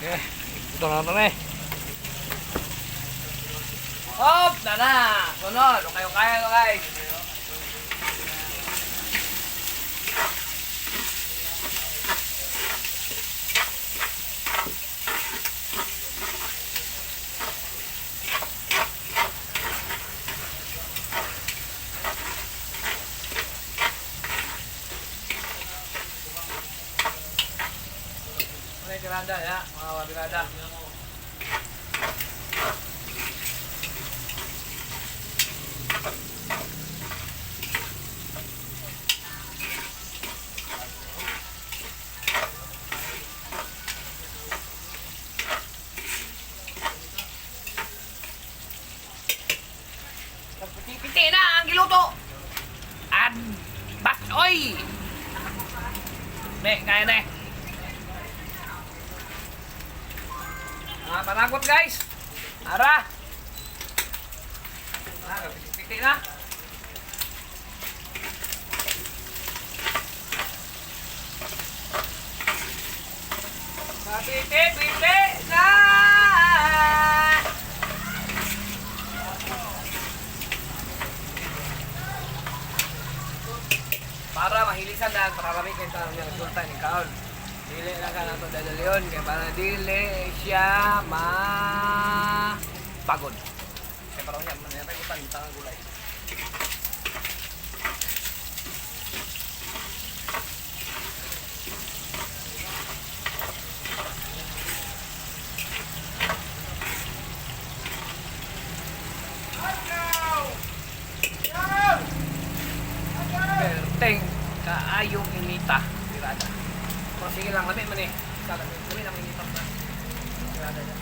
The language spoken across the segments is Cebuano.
Okay, ito na ito na eh. Hop! Na na! Sunod! Okay, okay, okay. Mga tirada, ya. Mga tirada. Piti na ang giluto. At basoy. Ne, kaya na eh. Mga panakot, guys. Ara. Ah, piti na. Piti, piti na. Para mahilisan na, para kami kayo tanong niya resulta ni Kaon. Dili lang ka nato dadalyon kaya para dili siya ma pagod. Kaya para niya manayatay utan tangang gulay. Perteng kaayong inita tirada. Pero sige lang, lami man eh. Sa lami, lami lang inita na. Tirada niya.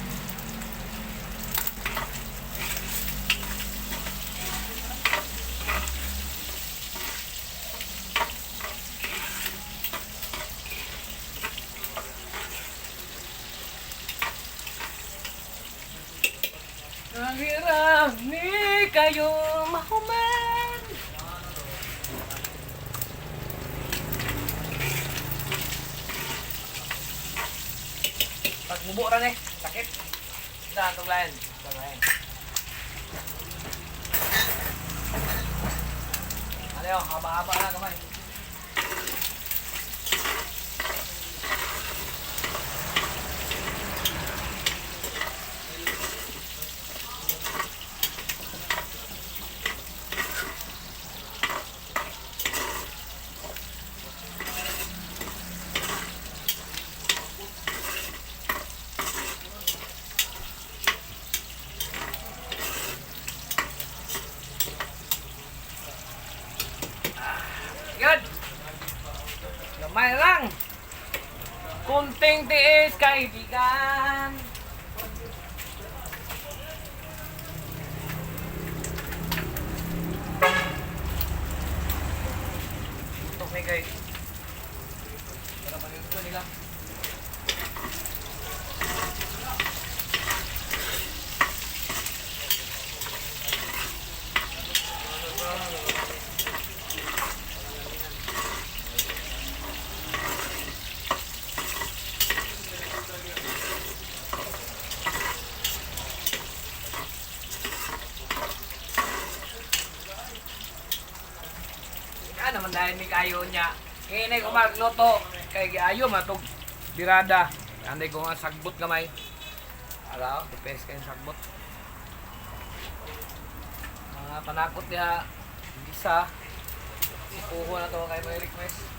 Ang hirap ni kayo mahuman. Pag mubo ra ni, sakit. Sa atong lain, sa lain. Ano, haba-haba na gamay. Good. Gamay lang. Kunting tiis, kaibigan. Ito may guys. Para maluto nila. Ka naman dahil ni kayo niya. Kaya ko magluto kay giayo matog birada. Anday ko nga sagbot gamay. Ala, depends kayo sagbot. Mga panakot niya gisa. Kuha na to kay may request.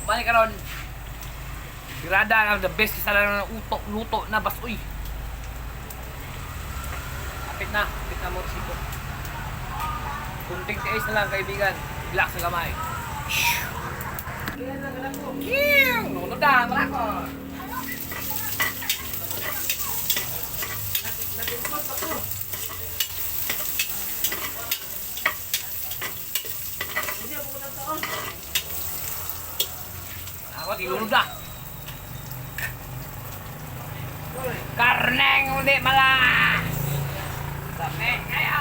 Balik karon. Birada ang the best sa lang ng utok luto na basoy. Kapit na morsiko. Kunting tiis na lang, kaibigan. Relax sa gamay. Kiw! Nunod na, malakot! Karneng uli malas! Lami kaya!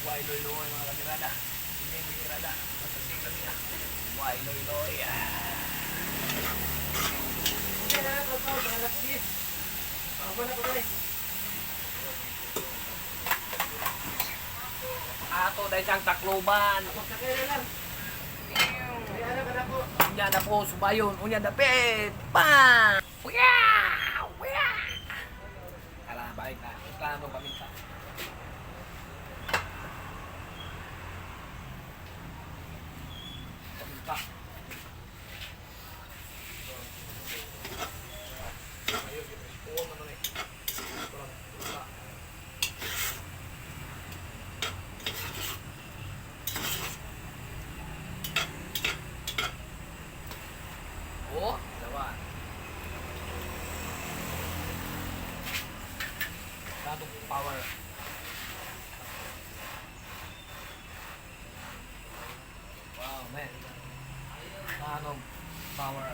Why loy-loy mga kabirada? Hindi kabirada. Matasig lang niya. Why loy-loy? Ato dahil siyang Tacloban. Unya na po, subayon. Unya dapit. Bam! Wow! Wow! Tara, balik na. Plano paminta. Paminta. Ayun, oo naman eh. Parang, wala. Oh, dalawa. Masyadong power. Wow, man. Masyadong power.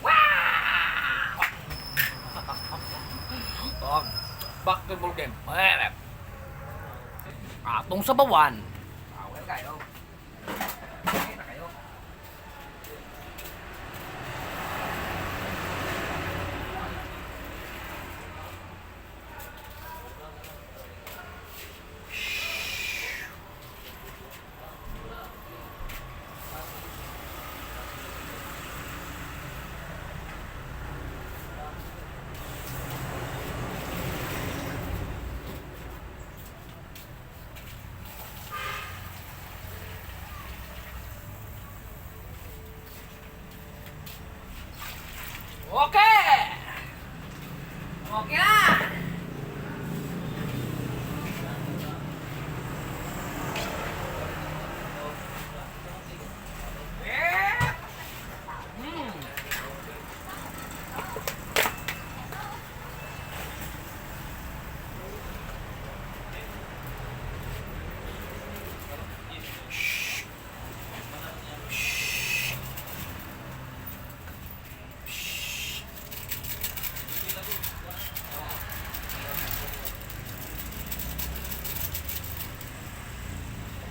Wow. Oh, back to ball game. Eh, atong sabawan. Power kayo. Okay na kayo. Okay! Okay na! Eh!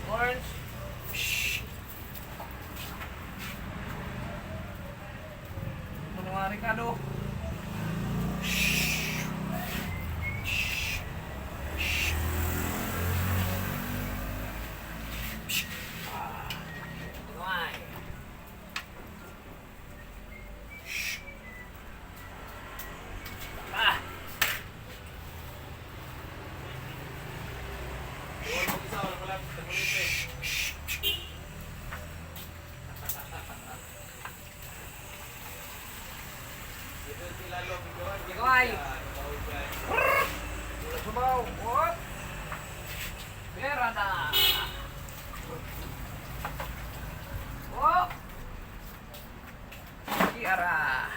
Orange. Shh. Ano nga, Ricardo? Shh. Shh. Shh. Shh. Ah. Why? Shh. Ah. Gaway. Sumaw. What? Pera na. Oh. Kiara.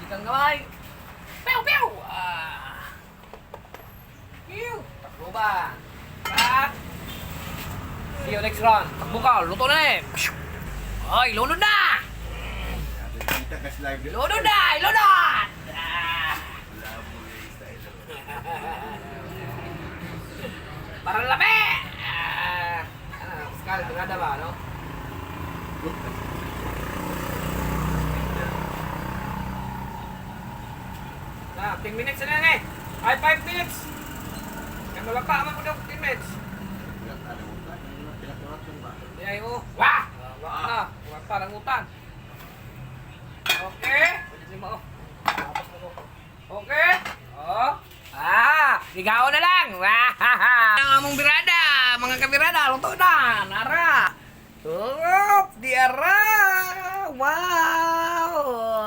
Ikang gaway. Pew pew. Ah. Pew. Takbo ba? Ah. See you next round. Takbo ka. Luto na eh. Ay, lunod na! Kita kas live. Lunod na! Lunod! Ah. Labo yung style. Para lami! Ah, ano, Pascal, birada ba, no? Na, 10 minutes na lang eh. Ay, 5 minutes. Kaya malapa man ko daw 10 minutes. Di ay mo. Wah! Wah na. Wah pa ng utang. Okay. Pwede mo. Tapos na ko. Okay. Oh. Ah, ligaw na lang. Wah! Ang among birada, mga kabirada, luto na. Nara. Up, di ara. Wow.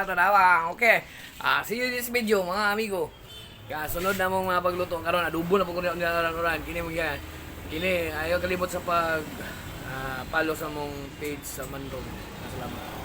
Tanawa. Okay. Ah, see you in this video, mga amigo. Kaya sunod na mong mga pagluto karon, adobo na po ko niya karon. Kini mo yan. Kini ayaw kalimot sa pag follow sa mong page sa Mandong. Salamat.